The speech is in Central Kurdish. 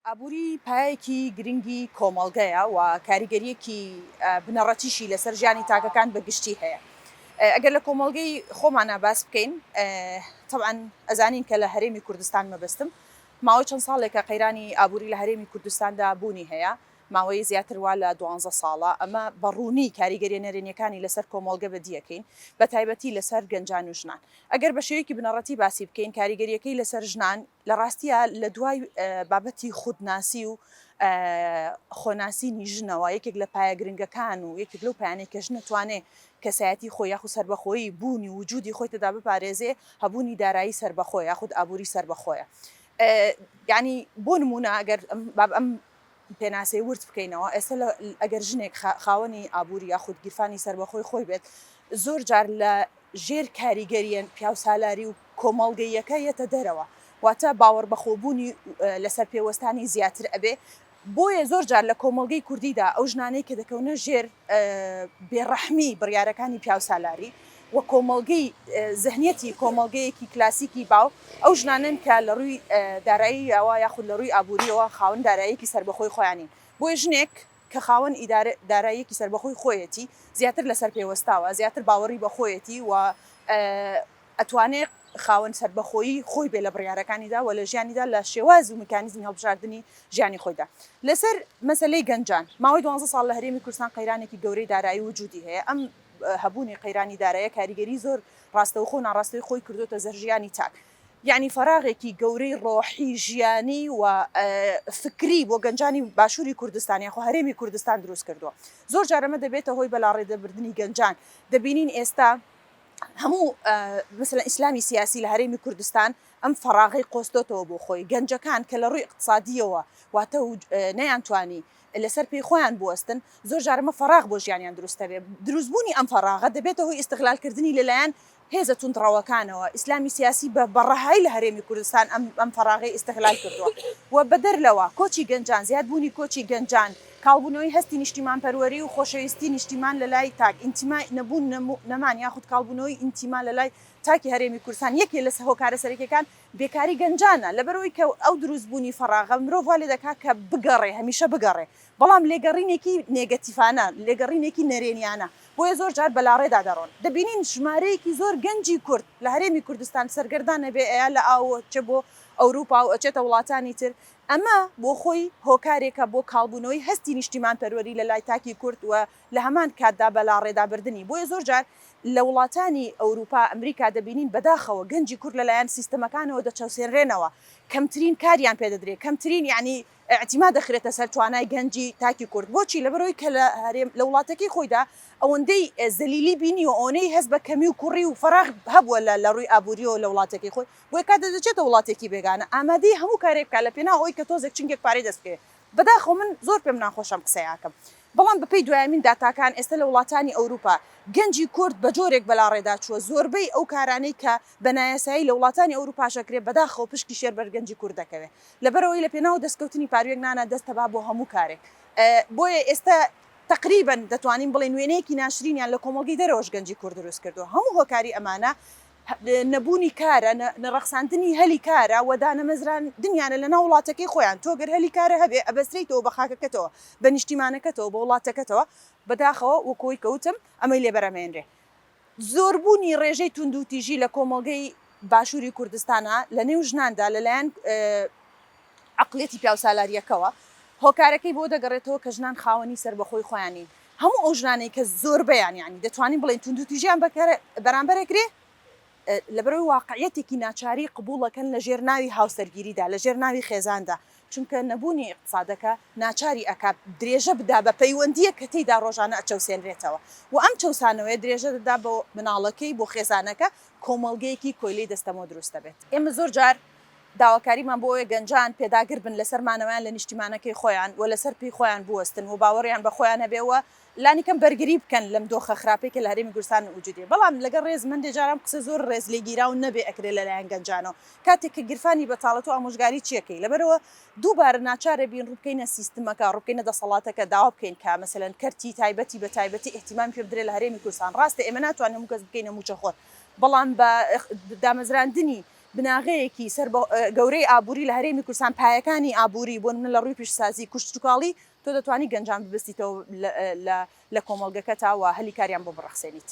ئابووری پایەیەکی گرنگی کۆمەڵگەیە و کاریگەرییەکی بنەڕەتیشی لەسەر ژیانی تاکەکان بە گشتی هەیە. ئەگەر لە کۆمەڵگەی خۆمانا باس بکەین، تەبعەن ئەزانین کە لە هەرێمی کوردستان مەبەستم، ماوەی چەند ساڵێکە قەیرانی ئابووری لە هەرێمی کوردستاندا بوونی هەیە، ماوەی زیاتر وا لە دوانزە ساڵە، ئەمە بە ڕوونی کاریگەرییە نەرێنییەکانی لەسەر کۆمەڵگە بەدیەکەین، بە تایبەتی لەسەر گەنجان و ژنان. ئەگەر بە شێوەیەکی بنەڕەتی باسی بکەین، کاریگەرییەکەی لەسەر ژنان لە ڕاستیا لە دوای بابەتی خودناسی و خۆناسینی ژنەوە، یەکێک لە پایە گرنگەکان و یەکێک لەو پایانەی کە ژن ئەتوانێ کەسایەتی خۆی یاخود سەربەخۆیی بوونی و وجودی خۆی تێدا بپارێزێ، هەبوونی دارایی سەربەخۆ یاخود ئابووری سەربەخۆیە. یانی بۆ نموونە ئەگەر ئەم پێناسەی ورد بکەینەوە، ئێستا ئەگەر ژنێک خاوەنی ئابووری یاخود گیرفانی سەربەخۆی خۆی بێت، زۆر جار لە ژێر کاریگەرییە پیاوسالاری و کۆمەڵگەییەکە یەتە دەرەوە، واتە باوەڕبەخۆبوونی لەسەر پێوەستانی زیاتر ئەبێ، بۆیە زۆر جار لە کۆمەڵگەی کوردیدا ئەو ژنانەی کە دەکەونە ژێر بێڕەحمی بڕیارەکانی پیاوسالاری و کۆمەڵگەی زهنیەتی کۆمەڵگەیەکی کلاسیکی باو، ئەو ژنانەن کە لە ڕووی داراییەوە یاخود لە ڕووی ئابوورییەوە خاوەن داراییەکی سەربەخۆی خۆیان نین. بۆیە ژنێک کە خاوەن داراییەکی سەربەخۆی خۆیەتی زیاتر لەسەر پێوەستاوە، زیاتر باوەڕی بە خۆیەتی و ئەتوانێ خاوەن سەربەخۆیی خۆی بێ لە بڕیارەکانیدا و لە ژیانیدا لە شێواز و میکانیزمی هەڵبژاردنی ژیانی خۆیدا. لەسەر مەسەلەی گەنجان، ماوەی دوانزە ساڵ لە هەرێمی کوردستان قەیرانێکی گەورەی دارایی وجودی هەیە، ئەم هەبوونی قەیرانی دارایە کاریگەری زۆر ڕاستەوخۆ و ناڕاستەوی خۆی کردۆتە زەر ژیانی تاک. یەعنی فەراغێکی گەورەی ڕۆحی، ژیانی و فکری بۆ گەنجانی باشووری کوردستان یاخۆ هەرێمی کوردستان دروست کردووە. زۆر جار ئەمە دەبێتە هۆی بەلاڕێدەبردنی گەنجان. دەبینین ئێستا هەموو مەسەلەن ئیسلامی سیاسی لە هەرێمی کوردستان ئەم فەراغەی قۆستۆتەوە بۆ خۆی. گەنجەکان کە لە ڕووی ئیقتسادییەوە واتە نەیانتوانی لەسەر پێی خۆیان بوەستن، زۆر جار ئەمە فەراغ بۆ ژیانیان دروست دەبێت. دروستبوونی ئەم فەراغە دەبێتە هۆی ئیستغلالکردنی لەلایەن هێزە توندڕەوەکانەوە. ئیسلامی سیاسی بە بە ڕەهایی لە هەرێمی کوردستان ئەم ئەم فەراغەی ئیستغلال کردووە و بەدەر لەوە کۆچی گەنجان، زیادبوونی کۆچی گەنجان، کاڵبوونەوەی هەستی نیشتیمانپەروەری و خۆشەویستی نیشتیمان لەلای تاک، ئینتیما نەبوون نەمان یاخود کاڵبوونەوەی ئینتیما لەلای تاکی هەرێمی کوردستان یەکێ لە هۆکارە سەرەکیەکان بێکاری گەنجانە، لەبەرئەوەی کە ئەو دروستبوونی فەراغە مرۆڤ وا لێدەکات کە بگەڕێ، هەمیشە بگەڕێ، بەڵام لێگەڕینێکی نێگەتیفانە، لێگەڕینێکی نەرێنیانە، بۆیە زۆر جار بەلاڕێدا دەڕۆن. دەبینین ژمارەیەکی زۆر گەنجی کورد لە هەرێمی کوردستان سەرگەردان ئەبێ، ئەیا لە ئاو و ئەچێ بۆ ئەوروپا و ئەچێتە وڵاتانی تر، ئەمە بۆ خۆی هۆکارێکە بۆ کاڵبوونەوەی هەستی نیشتیمانپەروەری لە لای تاکی کورد و لە هەمان کاتدا بەلاڕێدابردنی، بۆیە زۆر جار لە وڵاتانی ئەوروپا، ئەمریکا دەبینین بەداخەوە گەنجی کورد لەلایەن سیستەمەکانەوە دەچەوسێنرێنەوە، کەمترین کاریان پێدەدرێت، کەمترین یەعنی ئیعتیماد دەخرێتە سەر توانای گەنجی تاکی کورد، بۆچی؟ لەبەرئەوەی کە لە هەرێم لە وڵاتەکەی خۆیدا ئەوەندەی زەلیلی بینیوە، ئەوەنەی هەست بە کەمی و کوڕی و فەراغ هەبووە لە لە ڕووی ئابوورییەوە لە وڵاتەکەی خۆی، بۆیە کاتێ دەچێتە وڵاتێکی بێگانە ئامادەیە هەموو کارێک بکات لە پێناو ئەوەی کە تۆزێک چنگێک پارەی دەست بکەوێت. بەداخەوە من زۆر پێم ناخۆشە ئەم قسەیە ئەکەم بەڵام بەپێی دوایەمین داتاکان ئێستا لە وڵاتانی ئەوروپا گەنجی کورد بە جۆرێک بەلاڕێدا چووە زۆربەی ئەو کارانەی کە بە نایاسایی لە وڵاتانی ئەوروپاش ئەکرێ بەداخەوە پشکی شێر بەر گەنجی کورد دەکەوێ لەبەرئەوەی لە پێناو دەستکەوتنی پارویەک نانە دەست تەبا بۆ هەموو کارێک بۆیە ئێستا تەقریبەن دەتوانین بڵێین وێنەیەکی ناشرینیان لە کۆمەڵگەی دەرەوەش گەنجی کورد دروست کردووە هەموو هۆکاری ئەمانە نەبوونی کارە، نەڕەخساندنی هەلی کارە و دانەمەزراندنیانە لەناو وڵاتەکەی خۆیان، تۆ گەر هەلی کارە هەبێ ئەبەسترێیتەوە بە خاکەکەتەوە، بە نیشتیمانەکەتەوە، بە وڵاتەکەتەوە، بەداخەوە وەک ئەوەی کە وتم ئەمەی لێ بەرهەمهێنرێ. زۆربوونی ڕێژەی توندوتیژی لە کۆمەڵگەی باشووری کوردستانا لە نێو ژناندا لەلایەن عەقڵیەتی پیاوسالارییەکەوە، هۆکارەکەی بۆ دەگەڕێتەوە کە ژنان خاوەنی سەربەخۆی خۆیان نین، هەموو ئەو ژنانەی کە زۆربەیان یانی دەتوانین بڵێین توندوتیژیان بەرامبەر ئەکرێ لەبەرئەوەی واقعیەتێکی ناچاری قبوڵ ئەکەن لە ژێر ناوی هاوسەرگیریدا لە ژێر ناوی خێزاندا چونکە نەبوونی ئیقتسادەکە ناچاری ئەکا درێژە بدا بە پەیوەندیەک کە تێیدا ڕۆژانە ئەچەوسێنرێتەوە و ئەم چەوسانەوەیە درێژە دەدا بۆ مناڵەکەی بۆ خێزانەکە کۆمەڵگەیەکی کۆیلەی دەستەمۆ دروست دەبێت. ئێمە زۆر جار داواکاریمان بۆ ئەوەیە گەنجان پێداگر بن لەسەر مانەوەیان لە نیشتیمانەکەی خۆیان و لەسەر پێی خۆیان بوەستن و باوەڕیان بە خۆیان هەبێ و لانیکەم بەرگری بکەن لەم دۆخە خراپەی کە لە هەرێمی کوردستان وجودی هەیە. بەڵام لەگەڵ ڕێزم هەندێ جار ئەم قسە زۆر ڕێزلێگیراو نەبێ ئەکرێ لەلایەن گەنجانەوە. کاتێک کە گیرفانی بەتاڵە تۆ ئامۆژگاری چی ئەکەی؟ لەبەرئەوە دووبارە ناچارە بین ڕووبکەینە سیستمەکە، ڕووبکەینە دەسەڵاتەکە، داوا بکەین کە مەسەلەن کەرتی تایبەتی بە تایبەتی ئیهتیمامی پێ بدرێ لە هەرێمی کوردستان. ڕاستە ئێمە ناتوانین هەموو کەس بکەینە مووچەخۆر، بەڵام بە دامەزراندنی. بناغەیەکی سەر گەورەی ئابووری لە هەرێمی کوردستان، پایەکانی ئابووری بۆ نمونە لە ڕووی پیشەسازی کشتوکاڵی، تۆ دەتوانی گەنجان ببەستیتەوە لە کۆمەڵگەکەتا و هەلی کاریان بۆ بڕەخسێنیت.